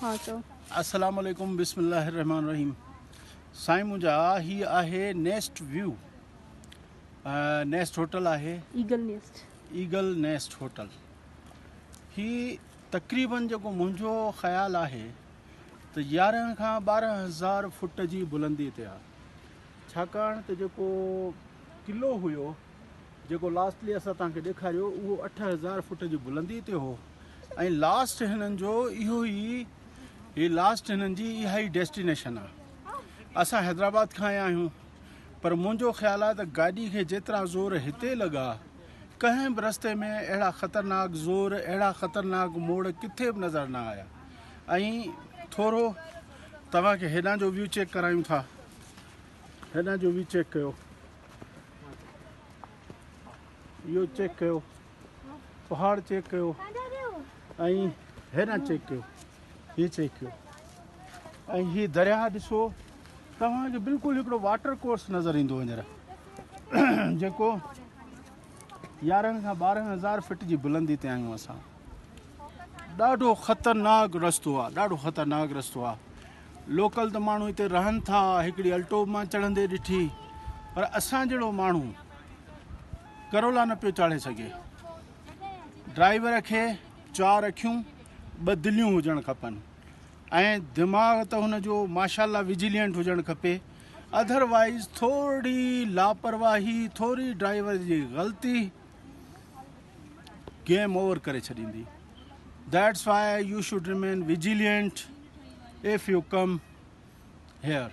ها چئو. السلام عليڪم بسم الله الرحمن الرحيم سائين منهنجا هي آهي نيسٽ ويو نيسٽ هوٽل آهي Eagle Nest Eagle Nest Hotel هي تقريبن جيڪو منهنجو خيال آهي ته 11 کان 12000 فٽ جي بلندي تي آهي ڇاڪاڻ ته جيڪو قلعو هيو جيڪو لاسٽلي اسان توهان کي ڏيکاريو اهو 8000 فٽ جي بلندي تي هو ۽ لاسٽ هنن جو اهو ئي هي لاسٽ هنن جي اها ئي ڊيسٽينيشن آهي اسان حيدرآباد کان آيا آهيون پر منهنجو خيال آهي ته گاڏي کي جيترا زور هتي لڳا ڪنهن به رستي ۾ اهڙا خطرناڪ زور اهڙا خطرناڪ موڙ ڪٿي به نظر نه آيا ۽ ٿورو توهان کي هيڏانهن جو ويو چيڪ ڪرايون ٿا هيڏانهن جو ويو چيڪ ڪيو اهو چيڪ ڪيو پهاڙ چيڪ ڪيو ۽ هيڏانهن چيڪ ڪيو هي چيڪ ڪيو ۽ هي درياهه ڏسو توهان کي بلڪل هڪڙو واٽر ڪورس نظر ايندو هينئر جيڪو يارهن کان 12000 فٽ جي بلندي تي آهيون اسان ڏاڍو خطرناڪ رستو آهي ڏاڍو خطرناڪ رستو آهي لوڪل ته ماڻهو هتي رهن ٿا هڪڙي الٽو مان چڙهندي ڏٺي پر اسان جهڙو ماڻهو ڪرولا نه پيو چاڙهي سگهي ڊرائيور کي چار اکيون ٻه دليون هجڻ کپن ۽ دماغ ته هن جو ماشاءالله وجيلينٽ هجڻ کپي اڌروائز ٿوري لاپرواهي ٿوري ڊرائيور جي غلطي گيم اوور ڪري ڇڏيندي that's why you should remain vigilant if you come here.